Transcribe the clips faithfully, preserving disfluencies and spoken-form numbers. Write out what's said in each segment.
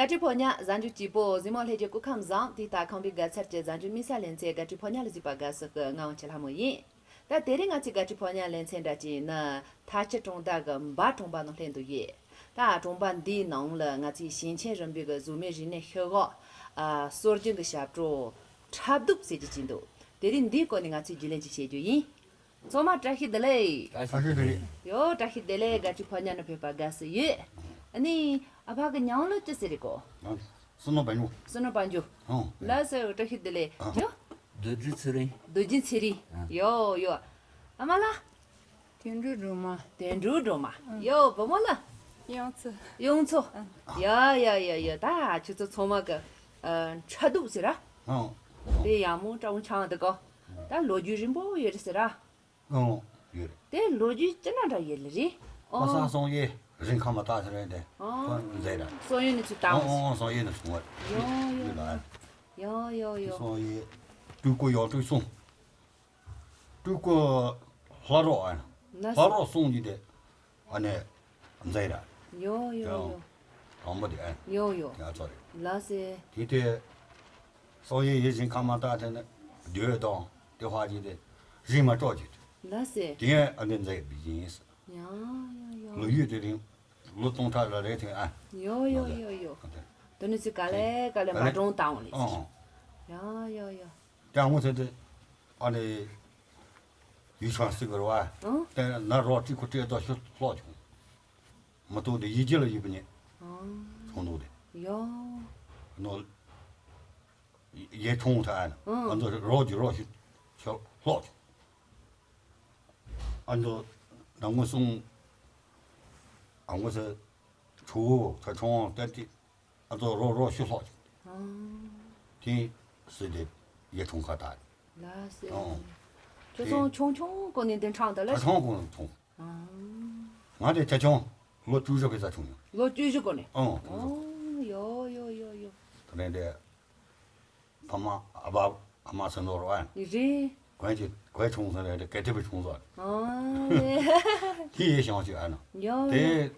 དགའ་སྤྲོའི་ཕོ་ཉ་གཟའ་མཇུག་སྐྱིད་པོ། གཟིགས་མོ་ལྷན་རྒྱས་སྐུ་ཁམས་བཟང་། དེ་ལྟར་ཁམས་པའི་དགའ་ཚལ་གྱི་གཟའ་མཇུག་དམིགས་བསལ་ལེ་ཚན་དགའ་སྤྲོའི་ཕོ་ཉ་ལ་གཟིགས་པ་དགའ་བསུ་སྐུ་ངག་དབང་ཆེ་ལྷ་མོ་ཡིན། ད་དེ་རིང་ང་ཚོའི་དགའ་སྤྲོའི་ཕོ་ཉ་ལེ་ཚན་འདྲ་ཅིག་ནི་ཐ་ཆུ་གྲོང་རྡལ་གྱི་འབའ་གྲོང་པ་ནང་སླེབས་འདུག་ཡོད། ད་གྲོང་པ་འདིའི་ནང་ལ་ང་ཚོའི་ཞིང་ཆེན་རིམ་པའི་གི་གཟུགས་མེད་རིག་གནས་ཤོག་ཁག་ཨ་སྲོལ་རྒྱུན་གྱི་ཞབས་བྲོ་ཁྲབ་གདུབ་ཟེར་རྒྱུ་ཅིག་འདུག་དེ་རིང་འདིའི་སྐོར་ནས་ང་ཚོས་རྒྱུས་ལོན་ཅིག་བྱེད་རྒྱུ་ཡིན། ཚང་མ་བཀྲ་ཤིས་བདེ་ལེགས། བཀྲ་ཤིས་བདེ་ལེགས། ཡོ། བཀྲ་ཤིས་བདེ་ལེགས། དགའ་སྤྲོའི་ཕོ་ཉ་ནང་ཕེབས་པ་དགའ་བསུ་ཡོད། ཨ་ནི་ཨ་ཕ་གི་མྱིང་ལ་ཅི་ཟེར་རེད་གོ། བསོད་ནམས་དཔལ་འབྱོར། བསོད་ནམས་དཔལ་འབྱོར། ཨང་། ལགས་སོ། བཀྲ་ཤིས་བདེ་ལེགས། ཨ། ཡོ། རྡོ་རྗེ་ཚེ་རིང་། རྡོ་རྗེ་ཚེ་རིང་། ཨ། ཡོ་ཡོ། ཨ་མ་ལགས། དོན་གྲུབ་སྒྲོལ་མ། དོན་གྲུབ་སྒྲོལ་མ། ཨ། ཡོ། བུ་མོ་ལགས། གཡང་ཚ། གཡང་ཚ། ཨ། ཡ་ཡ་ཡ་ཡ། ད་ཁྱོད་ཚོ་ཚང་མ་གི་ཨ་ཁྲབ་གདུབ་ཟེར་ར། ཨང་། དེ་ཡག་མོ་སྤྲང་པོ་འཆང་འདུག་གོ། ད་ལོ་རྒྱུས་རིང་པོ་ཡོད་རེད་ཟེར་ར། ཨང་། ཡོད་རེད། དེ་ལོ་རྒྱུས་ཅི་འདྲ་འདྲ་ཡོད་ལེ་རེད། ཨ། པ་སངས་བསམ་ཡས་རིང་ཁ་མ་ཏག་ཟེར་རེད་དེ། ཨ། ཁོ་མཛད་ར། བསམ་ཡས་ནས་ཚུར་བཏང་བ། ཨང་ཨང་། བསམ་ཡས་ནས་བྱུང་བ་རེད། ཡོ་ཡོ་ཡོད་ལ། ཡོ་ཡོ་ཡོ། བསམ་ཡས་སྤྲུལ་སྐུ་ཡང་སྤྲུལ་གསུམ། སྤྲུལ་སྐུ་ལྷ་རོགས་ཨ། ལྷ་རོགས་གསུམ་གྱི་དེ་ཨ་ནི་མཛད་ར། ཡོ་ཡོ་ཡོ། དང་པོ་དེ་ཨ། ཡོ་ཡོ། ཡ་ཚོ་རེད། ལགས་སེ། དེ་དེ་བསམ་ཡས་ཡས་རིང་ཁ་མ་ཏག་དེ་ནི་སྡོད་དང་དེ་ཧ་ཅི་དེ་རིང་མ་གྲོགས་ཀྱི། ལགས་སེ། དེ་ཡང་ཨ་ནི་མཛད་པའི་ཡིན། ཡ་ཡ་ཡ། ལོ་ཡུན་དེ་རིང་ལོ་སྟོང་ཕྲག་ལ་རེ་ཐེངས་ཨ། ཡོ་ཡོ་ཡོ་ཡོ། དེ་ནི་ཚིག་ག་ལེ་ག་ལེ་མ་གྲོངས་བཏང་བ་ལས། ཨང་། ཡ་ཡོ་ཡོ། དེ་ཨ་ངོ་ཚེ་དེ་ཨ་ནི་ཡུལ་ཆང་སྲིད་གི་རེད་བ། ཨང་། དེ་ན་རོགས་སྤྲུལ་སྐུ་སྤྲད་དོ་ཤུ་ལྷོག་བྱུང་། མི་ཐུག་དེ་ཡིད་ཀྱི་ལ་ཡོད་པ་ཉེ། ཨང་། ཆུང་དུ་དེ། ཡོ། ནོ། ཡས་ཆུང་ཐ་ཨ་ནི། ཨང་། ང་ཚོ་རོགས་ཀྱི་རོགས་ཤུ་ཤུ་ལྷོག་བྱུང་། ཨ་ནི་ནང་ངོ་སྲུང་། ཨ་ངོ་ཚེ་ཆུ་བོ་ཚ་ཆུང་བསྟན་ཏེ། ཨ་ཚོ་རོགས་རོགས་ཤུ་ལྷོག་བྱུང་། ཨང་། དེ་སྲིད་དེ་ཡས་ཆུང་ཁ་ཐ་ཨ་ནི། ལགས་སེ། ཨང་། ཁྱོད་ཚོ་ཆུང་ཆུང་གོ་ནས་འདི་འཕྲང་དུ་ལ། ཁ་ཆུང་གོ་ནས་ཆུང་། ཨང་། ང་དེ་ཆ་ཆུང་ལོ་བཅུ་བཞི་བའི་ས་ཆུང་ཡོད། ལོ་བཅུ་བཞི་གོ་ནས། ཨང་། བཅུ་བཞི། ཨང་། ཡོ་ཡོ་ཡོ་ཡོ། དེ་ནས་དེ་ཕ་མ་ཨ་ཕ་ཨ་མ་ཚེ་ནོར་བ། རེད། གོན་གྱི་གོས་ཆུང་ས་རེད་དེ་གལ་ཏེ་བའི་ཆུང་ས་རེད། ཨང་། དེ་ཡས་ཤང་ཅིག་ཨ་ནི། ཡོ་ཡོ། དེ་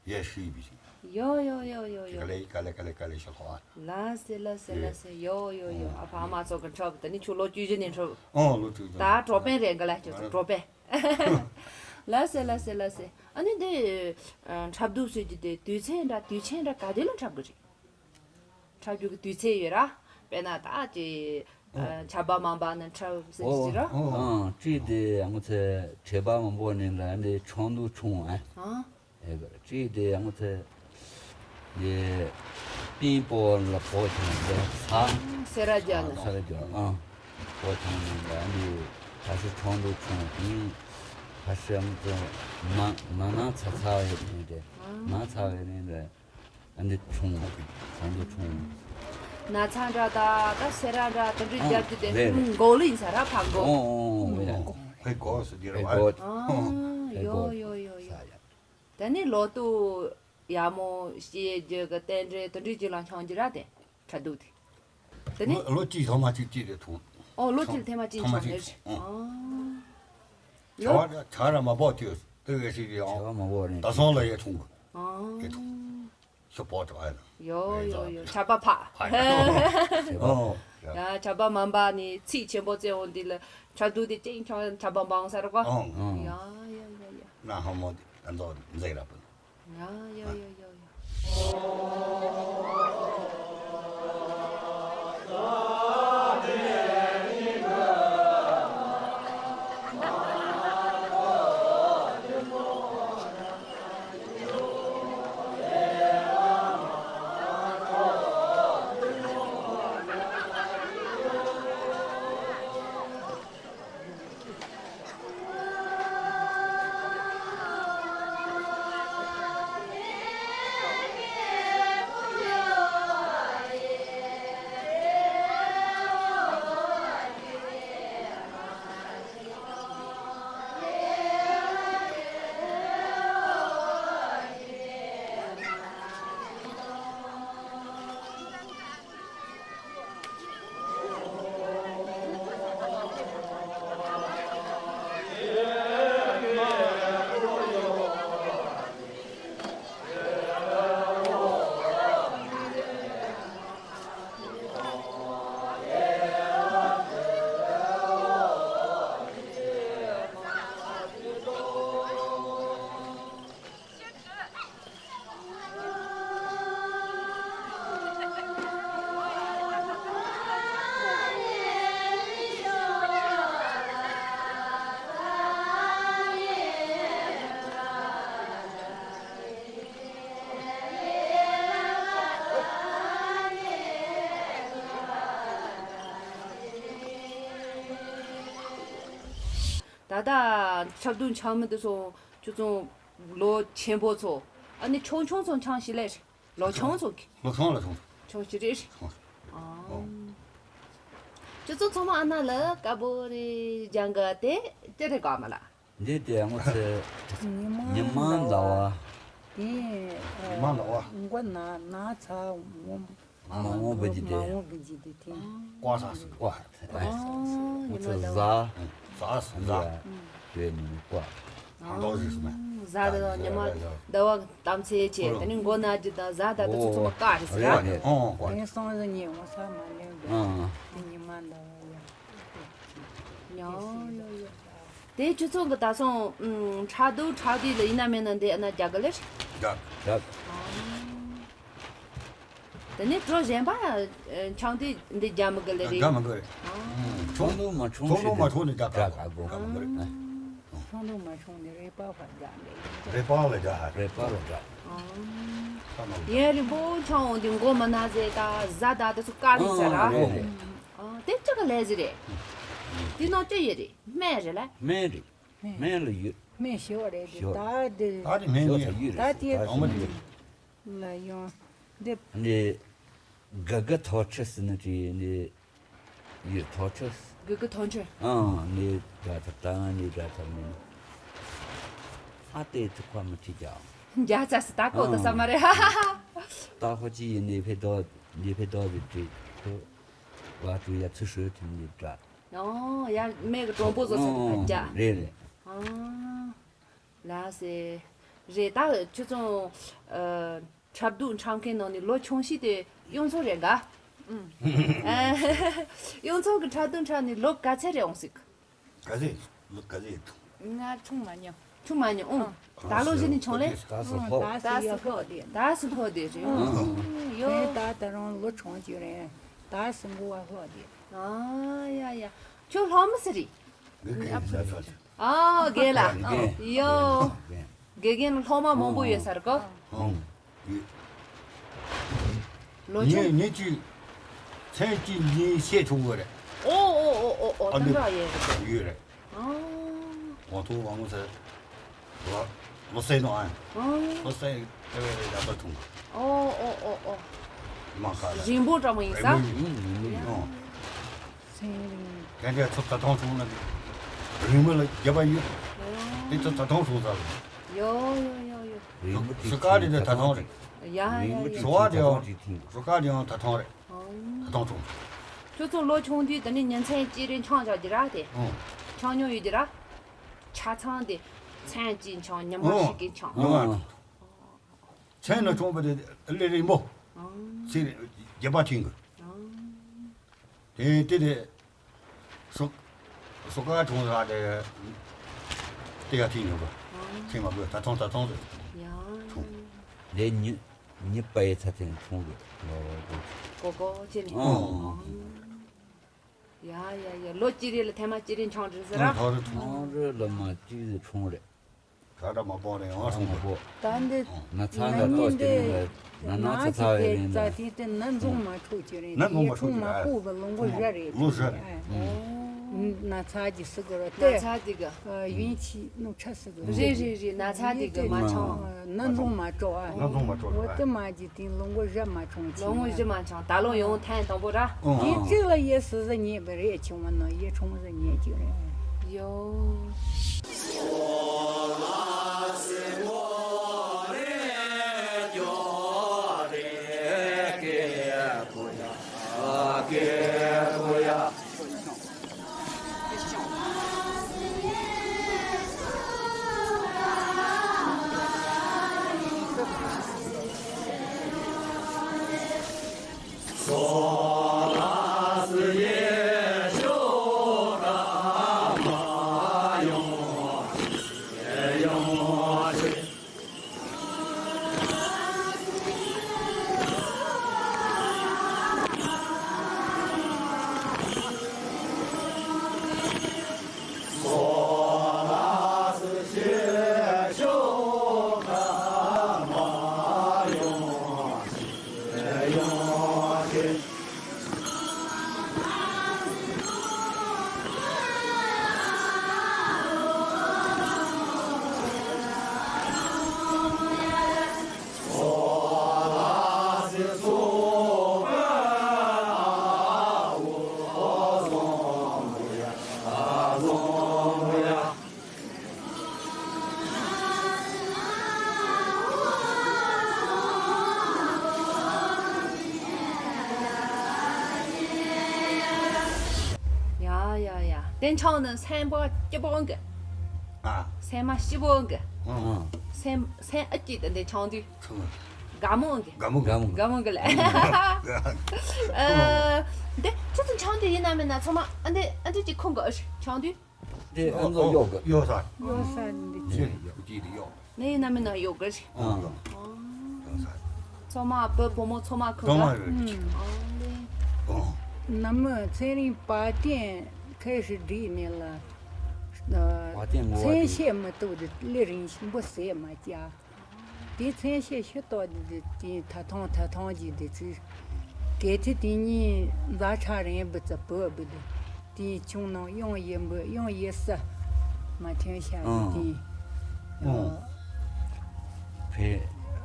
ཡས་ཤི་བའི་ཅིག་ཡོ་ཡོ་ཡོ་ཡོ་ཡོ། ག་ལེ་ག་ལེ་ག་ལེ་ག་ལེ་ཤི་ལྷོག་ཨ། ལགས་སེ་ལགས་སེ་ལགས་སེ། ཡོ་ཡོ་ཡོ། ཨ་ཕ་ཨ་མ་ཚོ་གི་འཁྲབ་ད་ནི་ཁྱོད་ལོ་བཅུ་བཞི་ནས་འཁྲབ། ཨང་། ལོ་བཅུ་བཞི། ད་གྲོགས་པན་རེད་ག་ལ་ཁྱོད་ཚོ་གྲོགས་པན། ལགས་སེ་ལགས་སེ་ལགས་སེ། ཨ་ནི་འདི་ཨ་འཁྲབ་གདུབ་ཟེར་རྒྱུ་དེ་དུས་ཚེས་འདྲ་དུས་ཆེན་འདྲ་ག་དུས་ལ་འཁྲབ་གི་རེད། འཁྲབ་རྒྱུ་གི་དུས་ཚེས་ཡོད་ར། དཔེར་ན་ད་ཅི་ཨ་ཆར་པ་མ་འབབ་ན་འཁྲབ་ཟེར་གྱི་ར། ཨང་། ཨང་། ཅི་དེ་ཨ་ངོ་ཚེ་ཆར་པ་མ་འབབ་ནི་ལ་འདི་ཆང་དུ་ཆུང་ཨ། ཨང་། ཨེ་ག་ཅི་དེ་ཨ་ངོ་ཚེ་དེ་པིན་པོ་ལ་བོ་ཆང་དེ་ས། སེ་ར་རྒྱ་ལ། ས་ར་རྒྱ། ཨང་། བོ་ཆང་ནི་ལ་འདི་ཁ་ཤས་ཆང་དུ་ཆུང་ཨིན། ཁ་ཤས་ཨ་ངོ་ཚེ་མ་མ་ན་ཚ་ཚ་ཡོད་ནི་དེ་མ་ཚ་ཡོད་ནི་དེ། ཨ་འདི་ཆུང་། ཨ་འདི་ཆུང་། ན་ཚ་འདྲ་ད་ད་སེ་ར་འདྲ་དེ་འདྲའི་ཨང་། རྒྱབ་ཀྱི་དེ། རེད་རེད། མགོ་ལ་ཡིན་ས་ར་ཕ་མགོ། ཨོ་ཨོ་ཨོ། ཕའི་གོ་སུ་དེ་ར་ཕའི་བ། གོ། ཨང་། ཕའི་གོ། ཡོ་ཡོ་ཡོ་ཡོ། ས་ཡ། ད་ནི་ལོ་ཏོ་ཡ་མོ་སྐྱེ་རྒྱུ་གི་རྟེན་འབྲེལ་དེ་འདྲའི་ཅིག་ལ་འཆང་རྒྱུ་ར་དེ་འཁྲབ་གདུབ་དེ། ད་ནི་ལོ་ལོ་གཅིག་ཐོག་མ་གཅིག་གཅིག་རེ་ཐུང་། ཨོ་ལོ་གཅིག་ཐེངས་མ་གཅིག་ཐོག་མ་འཆང་གཅིག་རེད། ཨང་། ཨང་། ཆར་བ་ཆར་ར་མ་བབས་དུས་དེ་ག་ཞིག་གི་ཆར་ཨང་། བ་མ་བབས་རེད། ད་སོང་ལ་ཡས་ཆུང་གི། ཨང་། ཡས་ཆུང་། ཤོ་པོ་ཏོ་ཨ་ལ། ཡོ་ཡོ་ཡོ། ཆར་པ་ཕ། ཕ་ཡ། ཨོ། ཡ་ཆར་པ་མ་འབབ་ནི་ཚིག་ཆེན་པོ་བཙན་འོང་འདི་ལ་འཁྲབ་གདུབ་དེ་ཅིང་ཆང་ཆར་པ་འབབ་ས་ར་གོ། ཨང་། ཡ་ཡ་ཡ་ཡ། ན་ཧ་མོ་དེ་ཨ་མདོ་མཛེས་ར་པོ། ཡ་ཡ་ཡ་ཡ་ཡ། ད་ལྟ་འཁྲབ་སྟོན་འཆང་མི་དེ་ཚོ་ཁྱོད་ཚོ་ལོ་ཆེན་པོ་ཚོ། ཨ་ནི་ཆུང་ཆུང་ཚོ་འཆང་ཞིག་ལས། ལོ་ཆུང་ཚོ་གི། ལོ་ཆུང་ལ་ཆུང་། ཆུང་ཞིག་རེད། ཆུང་། ཨོ། ཨོ། ཁྱོད་ཚོ་ཚང་མ་ཨ་ན་ལ་དཀར་པོ་རེད། ལྗང་ག་དེ་ཅི་རེད་གོ་མ་ལ། འདི་དེ་ངོ་ཚེ། ཉི་མ་ཉི་མ་ཟླ་ཟླ་བ། བ། དེ། ཉི་མ་ཟླ་བ། མགོ་ན་ན་ཚ་འོང་། མ་འོངས་པ་ཇི་སྟེ། མ་འོངས་པ་ཇི་སྟེ་དེ། ཀོ་ས་སུ། ཀོ། ཨ། ཨ། ཟླ་ཟླ་བ། ཟ་ཟ། དེ་ནི་ཀོ། ཧང་ཏོ་ཟི་སུ་མེ། ཟ་དང་ཉི་མ་ཟླ་བ་གཏམ་ཚེ་ཆེ། དེ་ནི་མགོ་ན་ཇི་དང་ཟ་དང་དེ་ཚོ་ཚང་མ་ཀ་རེད་ཟེར། ཨོ། ཀོ། དེ་སོང་ཟི་ཉི་འོང་ས་མ་ལེན་པས། ཨ། དེ་ཉི་མ་ཟླ་བ་ཡ། ཡ་ཡ་ཡ། དེ་ཁྱོད་ཚོ་གི་ད་སོང་། ཨུམ། འཁྲབ་སྟོན་འཁྲབ་དུས་ལ་ཡིན་ན་མིན་ན་འདི་ཨ་ན་རྒྱ་གི་ལེར། རྒྱ། རྒྱ། ཨ། དེ་ནས་བྲོ་གཞན་པ་འཆང་དུས་འདི་རྒྱ་མི་གི་ལེ་རེད། རྒྱ་མི་གི་རེད། ཨ། ཆུང་དུ་མ་ཆུང་ཆུང་དུ་མ་ཆུང་ནས་རྒྱ་ག་གོ། རྒྱ་མི་གི་རེད། ཆུང་དུ་མ་ཆུང་ནས་རེ་པ་ཧ་རྒྱ་མེད། རེ་པ་ལ་རྒྱ་ཧ། རེ་པ་ལ་རྒྱ། ཨ། ཡན་རིང་པོ་འཆང་འོང་དུས་མགོ་མི་ན་ཟེ་ད་ཟ་ད་དེ་ཚོ་ཀ་རེད་ཟེར་ར། ཨ། དེ་ཅི་གི་ལས་ཟེ་རེད། དེ་ནང་ཅི་ཡོད་རེད། སྨན་རེད་ལ། སྨན་རེད། སྨན་ལ་ཡོད། སྨན་ཞི་བ་རེད་དེ། ཞི་བ། ད་དེ། ད་དེ་སྨན་ཞི་བ་ཡོད་རེད། ད་དེ། ཨ་མ་དེ། ལ་ཡོང་། འདི། འདི། ག་ག་ཐོ་ཁྲི་ཟེར་ནི་དེ་འདི། ཡོད་ཐོ་ཁྲི། ག་ག་ཐོ་ཁྲི། ཨང་། ནི་ག་ཐ་ཏང་ནི་ག་ཐ་མིན། ཨ་དེ་ཐུ་ཁ་མི་ཐི་ཀྱང་། རྒྱ་ཆ་སི་ད་གོ་ད་ས་མ་རེད། ཧ་ཧ་ཧ། ད་ཧོ་ཅི་ཡིན་ནི་ཕེ་དོ་ནི་ཕེ་དོ་བི་ཏི་ཐུ། བ་ཏུ་ཡ་ཚུ་ཧྲུ་ཐི་ནི་ཏྲ། ཨོ། ཡ་མེ་གི་གྲོང་པོ་བཟོ་ས་དེ་ཕ་རྒྱ། རེད་རེད། ཨ། ལ་སེ། རེད་ད་ཁྱོད་ཚོ། ཨ། འཁྲབ་སྟོན་འཁྲབ་མཁན་ནང་ནས་ལོ་ཆུང་ཤོས་དེ་གཡུ་མཚོ་རེད་ག། ཨུམ། གཡུ་མཚོ་གི་འཁྲབ་སྟོན་འཁྲབ་ནས་ལོ་ག་ཚད་རེད་འོང་ཟིག་ག་ཚད། ལོ་ག་ཚད་འདུག་ང་ཆུང་མ་མྱོང་། ཆུང་མ་མྱོང་། ཨུམ། ད་ལོ་གཞི་ནས་ཆུང་ལེ། ད་སུ་ལྷོ། ད་སུ་ལྷོ་དེ། ད་སུ་ལྷོ་དེ་རེད། ཨུམ། ཡོ། ད་ད་རུང་ལོ་ཆུང་ཅིག་རེད། ད་སུ་མགོ་བ་ལྷོ་དེ། ཨ་ཡ་ཡ། ཁྱོད་ལྷོ་མི་སི་རེད། ཨ། དགེ་ལ། དགེ། ཡོ། དགེ་རྒན་སློབ་མ་མང་པོ་ཡོད་ས་རེད་གོ། ཨང་། ཡོད། ལོ་ཆུང་། ངས་ངས་ཅིག་མཚན་གཅིག་གཉིས་བཤད་ཆོག་གི་རེད། ཨོ་ཨོ་ཨོ་ཨོ། ཨ་དེ་འདྲ་ཡོད་རེད། ཡོད་རེད། ཨང་། ཝང་ཐུ་ཝང་ཟེར། ལོ་ལོ་སེ་ནོ་ཨན། ཨང་། ལོ་སེ་ཨེ་ཝེ་རེད་ཡ་ད་ཐུང་། ཨོ་ཨོ་ཨོ་ཨོ། མ་ཁ་ལ། རིན་པོ་འདྲ་མོ་ཡིན་ས། རིན་པོ་ཡིན། རིན་པོ་ཡིན། ཨང་། སེང་རིང་། དེ་འདྲའི་ཚོ་ད་ཐང་སོང་ན་རིང་མོ་ལ་རྒྱབ་པ་ཡོད། དེ་ཚོ་ད་ཐང་སོང་ས་རེད། ཡོ་ཡོ་ཡོ་ཡོ། རིང་མོ་དེ་སུ་ག་རེ་དེ་ད་ཐང་རེད། ཡ་ཡ་ཡ། རུ་ཁག་དེའང་རུ་ཁག་དེའང་ད་ཐང་རེད། ད་ཐང་སོང་། ཁྱོད་ཚོ་ལོ་ཆུང་དུས་དེ་ནས་ཉིན་མཚན་གཅིག་རེ་འཆང་བཞག་གི་ར་དེ། ཨང་། འཆང་མྱོང་ཡོད་ཀྱི་ར། ཆ་ཚང་དེ་མཚན་གཅིག་འཆང་ཉི་མ་ཞིག་གི་འཆང་། ཨང་། མཚན་ལ་འཆང་བ་དེ་ལས་རིང་མོ། ཨང་། ཚེ་རྒྱབ་པ་ཐིང་གི། ཨང་། དེ་དེ་དེ། སོ་སོ་ཀ་གྲོང་ས་དེ་དེ་ག་ཐིག་ཉོ་གི། ཨང་། ཐིག་མ་དགོས་ད་ཐོང་ད་ཐོང་དེ། ཡ། ཐོང་། དེ་ཉི་ཉི་པའི་ཚ་ཐེངས་ཐོང་གི། ལོ་ལོ་གོ་གོ་ཅི་ནི། ཨང་། ཡ་ཡ་ཡ། ལོ་གཅིག་རེ་ལ་ཐེངས་མ་གཅིག་རེ་འཆང་འགྲིག་ཟེར་ར། ཐོང་ཐོང་ཐོང་རེ་ལོ་མ་གཅིག་རེ་འཆང་རེད། ད་ལྟ་མ་པོ་རེད་ཨང་སོང་པོ། ད་འདི་ན་ཚ་ན་ཏོག་ཅི་ནི་ན་ན་ཚ་ཚ་བའི་རིང་ན། ཙ་དེ་དེ་ན་འཛོང་མ་འཕྲོག་ཅི་རེད། ན་འཛོང་མ་འཕྲོག་ཅི་རེད། ཕུག་པ་ལུང་པ་བཞི་རེད། ལུང་བཞི་རེད། ན་ཚ་གི་སི་གོ་ར་ན་ཚ་དེ་གི། ཡུན་ཆི་ནུབ་ཆ་སི་གོ་ར། རེད་རེད་རེད། ན་ཚ་དེ་གི་མ་འཆང་། ན་འཛོང་མ་འཕྲོག་ཨ། ན་འཛོང་མ་འཕྲོག་འོ་དེ་མ་གི། དེ་ལོ་ངོ་བཞི་མ་ཆུང་ཆུང་། ལོ་ངོ་བཞི་མ་ཆུང་། ད་ལོ་ཡང་ཐེངས་དང་པོ་ར། དེ་གཅིག་ལ་ཡེ་སི་ཟི་རྙེད་པ་རེད། ཆུང་བ་ན་ཡེ་ཆུང་ཟི་རྙེད་ཀྱི་རེད། ཡོ། དེ་ཆང་ནི་སྲན་པོ་སྐྱིད་པོ་འོང་གི། ཨ། སྲན་མ་སྐྱིད་པོ་འོང་གི། ཨ། སྲན་སྲན་ཨ་ཅི་དེ་འདི་ཆང་དུས། ཆང་། དགའ་མོ་འོང་གི། དགའ་མོ། དགའ་མོ། དགའ་མོ་འོང་གི་ལ། ཨ། འདི་ཁྱོད་ཚོ་ཆང་དུས་ཡིན་ན་མིན་ན་ཚང་མ་ཨ་འདི་ཨ་འདི་ཅིག་ཁོང་གི་ཆང་དུས། དེ་ཨ་མཚོ་གཡོག་གི། གཡོག་ས། གཡོག་ས་འདི་ཅི། ཅི་དེ་གཡོག་ནས་ཡིན་ན་མིན་ན་གཡོག་གི་རེད། ཨ། གཡོག་ས། ཚང་མ་བུ་བུ་མོ་ཚང་མ་ཁོང་གི། ཚང་མ་རེད། ཨ་ལེ། ཨོ། ནམ་མི་ཚན་རིག་པ་བསྟེན་ཁེ་ཧྲི་བསྒྲིགས་ནས་ལ། བ་དན་ངོ་བ་མཚན་དེ་ཤེས་མི་ཐུབ་དེ་ལི་རིང་ཞིམ་པོ་ཟས་མ་བཅའ། དེ་མཚན་ཤས་ཤི་ཏོག་འདི་དེ་ཐ་ཐོང་ཐ་ཐོང་གི་འདི་ཚུལ། གལ་ཏེ་དེ་གཉིས་མཛའ་ཁྲ་རན་བུ་ཙ་བུ་བུ་འདི། དེའི་ཆུང་ནང་གཡང་ཡིན་བུ་གཡང་ཡིན་ས། མ་ཐོན་ཤ་འདི་ཨང་དེ། ཨང་། ཕེ་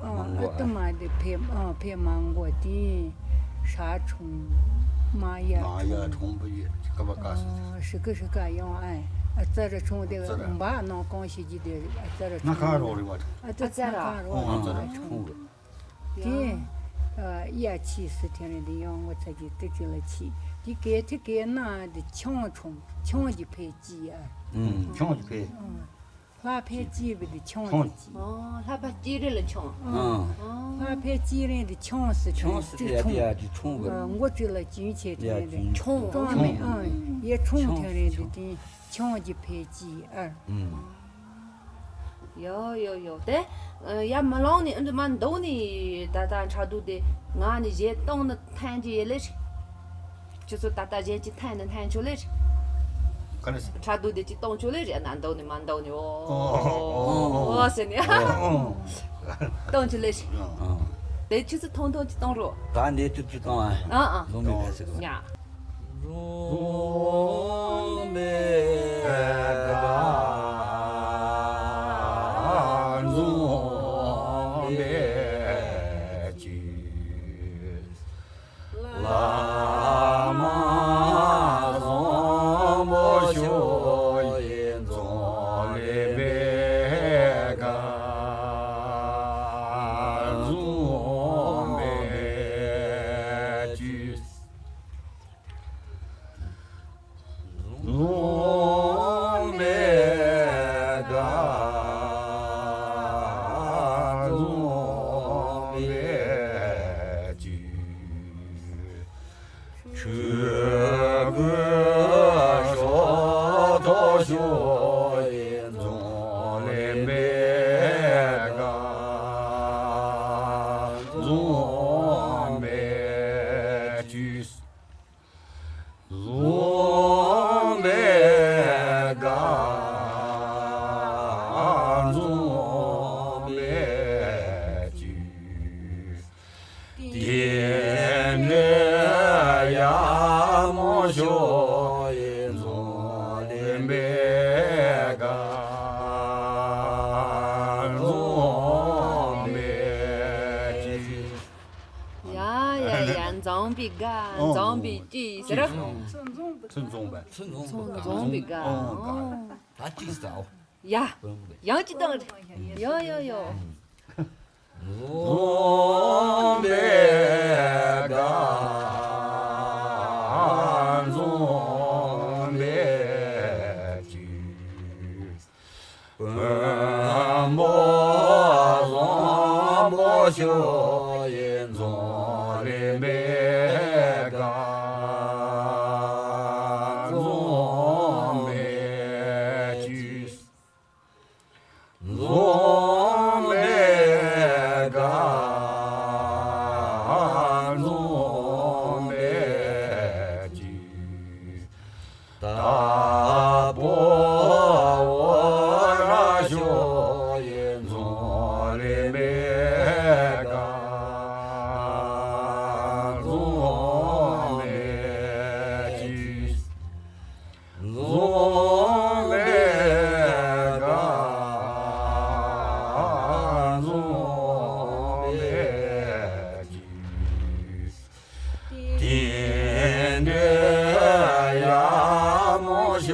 ཨང་མང་གོ་ཨ་ཏི་མ་འདི་ཕེ་ཨང་ཕེ་མང་གོ་དེ། ཧྲ་ཁྲུང་། མ་ཡ་མ་ཡ་ཁྲུང་། ཁྲུང་བུ་ཡི་ཀ་བ་ཀ་སི། ཨང་ཧྲི་ཀི་ཧྲི་ཀ་ཡོང་ཨ། ཨ་ཙ་ར་ཁྲུང་དེ་ཨ་ཙ་ར། འབའ་ནང་གང་ཞིག་གི་དེ་ཨ་ཙ་ར་ཁྲུང་། སྣ་ཁ་རོ་རི་བ་ཁྲུང་། ཨ་ཙ་ཨ་ཙ་ར། སྣ་ཁ་རོ་ཨང་ཨ་ཙ་ར་ཁྲུང་། ཁྲུང་། དེ། ཡ་ཆི་སི་ཐེ་རེ་འདི་ཡང་ངོ་ཚ་གི་ཏི་ཅི་ལ་ཆི། དེ་གལ་ཏེ་གལ་ན་འདི་ཆང་ཁྲུང་། ཆང་གི་ཕེ་ཅི་ཡ། ཨང་། ཆང་གི་ཕེ། ཨང་། ལྷ་ཕེ་ཅི་བི་འདི་ཆང་གི་ཅི། ཨང་། ལྷ་ཕེ་ཅི་རེ་ལ་ཆང་། ཨང་། ཨང་། ལྷ་ཕེ་ཅི་རེ་འདི་ཆང་སི་ཆང་སི་ཐེ་རེ་ཡ་ཏི་ཡ་ཏི་ཁྲུང་གི། མགོ་ཅི་ལ་ཅིན་ཆེ་ཐེ་རེ་འདི་ཁྲུང་། ཁྲུང་མེ་ཨང་ཡ་ཁྲུང་ཐེ་རེ་འདི་དེ་ཆང་གི་ཕེ་ཅི་ཨ། ཨང་། ཡོ་ཡོ་ཡོ། དེ་ཡ་མ་ལོང་ནི་ཨ་འདི་མ་འདུག་ནི་ད་ལྟ་འཕྲག་དུག་དེ་ང་ནི་གཞས་གཏོང་ནི་ཐན་གྱི་ཡེ་ལེ་རེད། ཁྱོད་ཚོ་ད་ལྟ་གཞས་ཅི་ཐན་ནི་ཐན་ཆོ་ལེ་རེད། ག་རེ་ཟེར། འཕྲག་དུག་དེ་ཅི་གཏོང་ཆོ་ལེ་རེད། ན་འདུག་ནི་མ་འདུག་ནི་ཨོ་ཨོ་ཨོ་ཟེར་ནི་ཨོ་ཨོ་གཏོང་ཆོ་ལེ་རེད། ཨོ་དེ་ཁྱོད་ཚོ་ཐོང་ཐོང་ཅི་གཏོང་རོགས། ད་འདི་ཏུ་ཅི་གཏོང་ཨ། ཨ་ཨ་ལོ་མི་བས་ཟེར་གོ། ཡ། འཛོམས་པའི་དགའ། འཛོམས་པའི་ཆོས། བླ་མ་བཟང་པོ་ཞུ་ཡི། འཛོམས་ལེན་པའི་དགའ། འཛོམས་པའི་ཆོས། འཛོམས་པའི་དགའ། འཛོམས་པའི་ཆོས། ཆོས་གོས་ཕྱོགས་མཐར་ཕྱོགས་ཡི། འཛོམས་ལེན་པའི་དགའ། འཛོམས་པའི་ཆོས། འཛོམས་པའི་དགའ། འཛོམས་པའི་ཆོས། དེ་འདྲའི་ཡག་མོ་ཤོ་ཡི། འཛོམས་ལེན་པའི་དགའ། འཛོམས་པའི་ཆོས། ཡ་ཡ་ཡ། འཛོམས་པའི་དགའ། འཛོམས་པའི་ཆོས་ཟེར། ཚུར་འཛོམས་པ། ཚུར་འཛོམས་པ། ཚུར་འཛོམས་པའི་དགའ། ཨོ་དགའ། ད་ཅིག་ཟ་འོ། ཡ། ཡང་ཅིག་བཏང་། ཡོ་ཡོ་ཡོ། འཛོམས་པའི་དགའ། འཛོམས་པའི་ཆོས། བོན་པོ་བཟང་པོ་ཞུ་ཡི། འཛོམས་ལེན་པའི་དགའ། འཛོམས་པའི་ཆོས། འཛོམས་པའི་དགའ། འཛོམས་པའི་ཆོས། དྭགས་པོ་འོ་ར་ཞོ་ཡི། འཛོམས་ལེན་པའི་དགའ། འཛོམས་པའི་ཆོས། འཛོམས་པའི་དགའ། འཛོམས་པའི་ཆོས། དེ་འདྲའི་ཡག་མོ་ཞིག་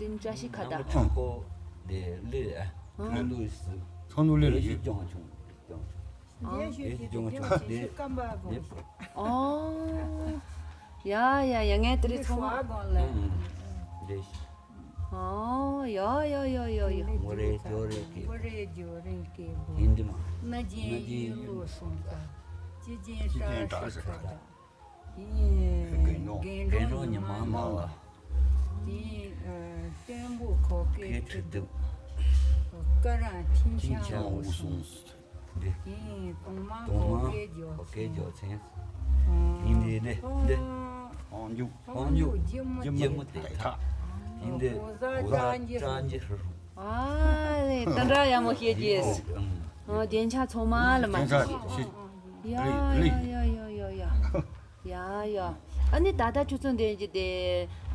འདི་བཀྲ་ཤིས་ཁ་བརྡ། ཆང་ཀོ་དེ་ལི་ཨ། ཨ། ཚོང་ལུགས་སུ། ཚོང་ལུགས་ལི་ལི་ཡི་ལི་ལྗོངས་ཆུང་ལྗོངས་ཆུང་། ཨ། ལི་ལྗོངས་ཆུང་དེ་ལི། ཨོ། ཡ་ཡ་ཡ། ངས་དེ་རིང་ཚང་མ། ཨང་། ལི། ཨོ། ཡ་ཡ་ཡ་ཡ་ཡ། མོ་རེ་ཇོ་རེ་ཀེ། མོ་རེ་ཇོ་རེ་ཀེ་བོ། ཧིན་དི་མ། ན་ཇིན་ཡུལ་ལོ་སོང་ཙང་། ཅི་ཅིན་བཀྲ་ཤིས་ཁ་བརྡ། དེ་རྒན་རོགས་ཉི་མ་མང་ལ། དེ་སྟོན་པོ་ཁོ་ཀའི་ཁྲི་གདུགས། ཀ་ར་ཐིན་ཆང་འུ་སུང་། དེ་གོང་མ་ཁོ་ཀའི་ཇོ་ཚན། ཡིན་དེ་དེ་དེ། དཔང་འཇུག་དཔང་འཇུག་རྒྱལ་མོ་དེ་ཐག་ཡིན་དེ། གོ་ས་ཀྲང་ཇི་ཧྲི། ཨ་ལེ། དེ་འདྲ་ཡག་མོ་བཤད་ཀྱིས། ཨ། རྒྱན་ཆ་ཚང་མ་ལ་མ་རྒྱན་ཆ་ཞིག་ཡ་ཡ་ཡ་ཡ་ཡ་ཡ། ཡ་ཡ། ཨ་ནི་ད་ལྟ་ཁྱོད་ཚོ་འདི་གི་དེ།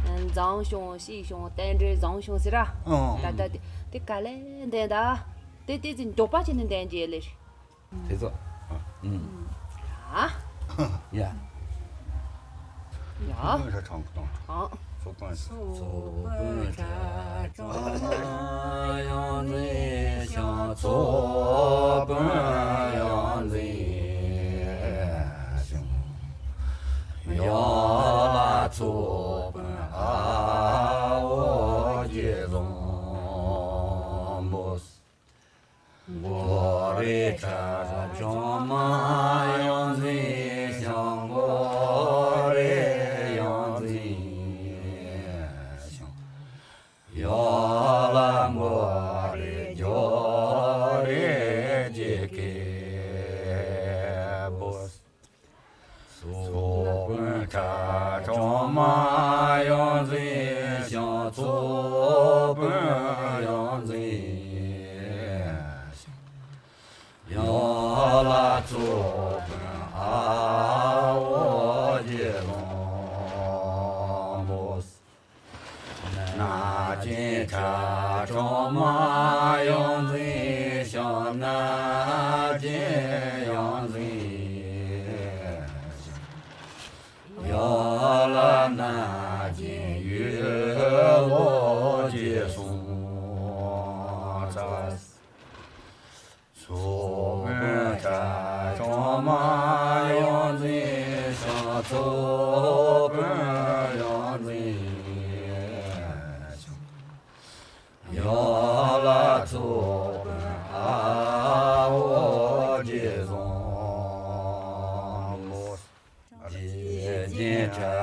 མཛངས་ཤོང་ཤེས་ཤོང་རྟེན་འབྲེལ་བཟང་ཤོང་ཟེར་ར། ཨང་། ད་ལྟ་དེ་དེ་ག་ལེ་འདན་ད། དེ་དེ་ཚོ་མགྱོགས་པ་བྱས་ནས་འདན་གྱི་ལེ། དེ་ཚོ། ཨ། ཨུམ། ཡ། ཡ། ཚོགས་དཔོན་ཁྲ་ཁྲོམ་གཏོང་། ཨང་། ཚོགས་དཔོན། ཚོགས་དཔོན་ཁྲ་ཁྲོམ་ཡོངས་འཛིན་ཞིང་། ཚོགས་དཔོན་ཡོངས་འཛིན་ཞིང་། ཡོ་ལ་ཚོགས་དཔོན་ཨ་འོ་རྗེ་བཟང་པོ། མགོ་རེ་ཁྲ་ཁྲོམ་ཡོངས་འཛིན་ཞིང་། མགོ་རེ་ཡོངས་འཛིན་ཞིང་། ཡོ་ལ་མགོ་རེ་ཇོ་རེ་ཇེ་ཀེ་བོ། ཚོགས་དཔོན་ཁྲ་ཁྲོམ་ཡོངས་འཛིན་ཞིང་། ཚོགས་དཔོན་ཡོངས་འཛིན་ཞིང་། ཡོ་ལ་ཚོགས་དཔོན་ཨ་འོ་རྗེ་བཟང་པོ། ན་ཅིན་ཁྲ་ཁྲོམ་ཡོངས་འཛིན་ཞིང་། ན་ཅིན་ཡོངས་འཛིན་ཞིང་། ཡོ་ལ་ན་ཅིན་ཡུལ་ལོ་རྗེ་སོང་ཙ། ཚོགས་དཔོན་ཁྲ་ཁྲོམ་ཡོངས་འཛིན་ཞིང་། ཚོགས་དཔོན་ཡོངས་འཛིན་ཞིང་། ཡོ་ལ་ཚོགས་དཔོན་ཨ་འོ་རྗེ་བཟང་པོ། རྗེ་བཙུན་ཁྲ་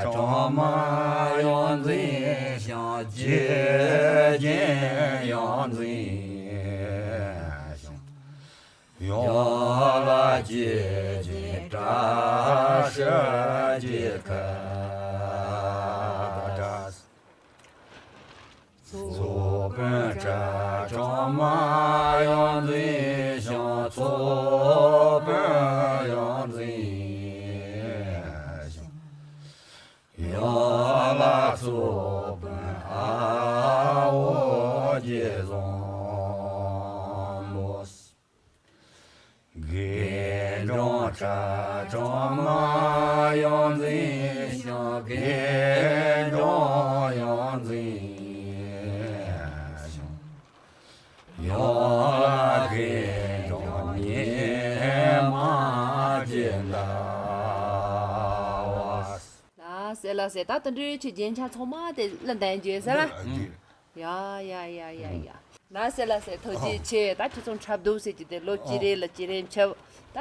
ཁྲོམ་ཡོངས་འཛིན་ཞིང་། རྗེ་བཙུན་ཡོངས་འཛིན་ཞིང་། ཡོ་ལ་རྗེ་བཙུན་བཀྲ་ཤིས་རྗེ་ཁ་བརྡ། ཚོགས་དཔོན་ཁྲ་ཁྲོམ་ཡོངས་འཛིན་ཞིང་། ཚོགས་དཔོན་ཡོངས་འཛིན་ཞིང་། ཡོ་ལ་ཚོགས་དཔོན་ཨ་འོ་རྗེ་བཟང་པོ། དགེ་སྦྱོང་ཁྲ་ཁྲོམ་ཡོངས་འཛིན་ཞིང་། དགེ་སྦྱོང་ཡོངས་འཛིན་ཞིང་། ཡོ་ལ་དགེ་སྦྱོང་ཉི་མ་སྦྱིན་བདག་པོ། ལགས་སེ་ལགས་སེ། ད་དེ་འདྲའི་ཆེ་རྒྱན་ཆ་ཚང་མ་དེ་ལ་འདན་རྗེས་ཟེར་ལ། ཡ་ཡ་ཡ་ཡ་ཡ། ལགས་སེ་ལགས་སེ། ཐུགས་རྗེ་ཆེ། ད་ཁྱེད་ཚོ་འཁྲབ་སྡོད་ཟེར་གྱི་དེ་ལོ་གཅིག་རེ་ལ་གཅིག་རེ་འཁྲབ། ད་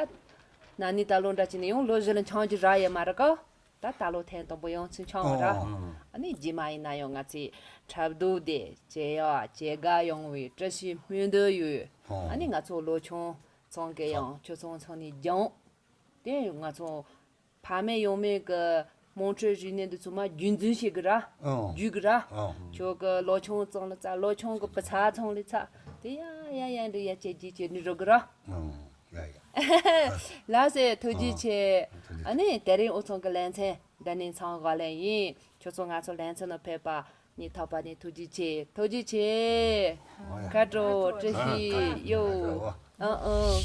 ན་ནིང་ད་ལོ་འདྲ་བྱས་ནས་ཡང་ལོ་བཞི་ལ་འཆང་རྒྱུ་རག་ཡོད་མ་རེད་ཀ། ད་ད་ལོ་ཐེངས་དང་པོ་ཡོང་ཚུལ་འཆང་བ་ར། ཨ་ནི་རྗེས་མ་ཡིན་ན་ཡང་ང་ཚོའི་འཁྲབ་སྡོད་དེ་བྱེད་ཡག་བྱེད་དགའ་ཡོང་བའི་བཀྲ་ཤིས་སྨོན་འདུན་ཡོད། ཨ་ནི་ང་ཚོ་ལོ་ཆུང་ཚང་གི་ཡང་ཁྱོད་ཚོ་ཚང་ནས་སྦྱངས། དེ་ང་ཚོ་ཕ་མེས་ཡང་མེས་ཀྱི་དམངས་ཁྲོད་རིག་གནས་འདི་ཚོ་མ་རྒྱུན་འཛིན་བྱེད་དགོས་ར། ཨང་། བརྒྱུད་དགོས་ར། ཨང་། ཁྱོད་ཀྱི་ལོ་ཆུང་ཚང་ལ་ཚ། ལོ་ཆུང་གི་བུ་ཚ་ཚང་ལ་ཚ། དེ་ཡ་ཡ་ཡ་འདི་ཡ་བྱེད་རྒྱུ་བྱེད་ནི་རོགས་དགོས་ར། ཨང་། ཡ་ཡ། ལགས་སེ། ཐུགས་རྗེ་ཆེ། ཨ་ནི་དེ་རིང་དབུ་ཚང་གི་ལེ་ཚན་འདི་ནས་མཚམས་བཞག་ལེ་ཡིན། ཁྱོད་ཚོ་ང་ཚོ་ལེ་ཚན་ནང་ཕེབས་པ་ནི་ཐོག་པ་ནས་ཐུགས་རྗེ་ཆེ། ཐུགས་རྗེ་ཆེ། ཁ་དྲོ། བཀྲ་ཤིས་ཡོད། ཨང་ཨང་།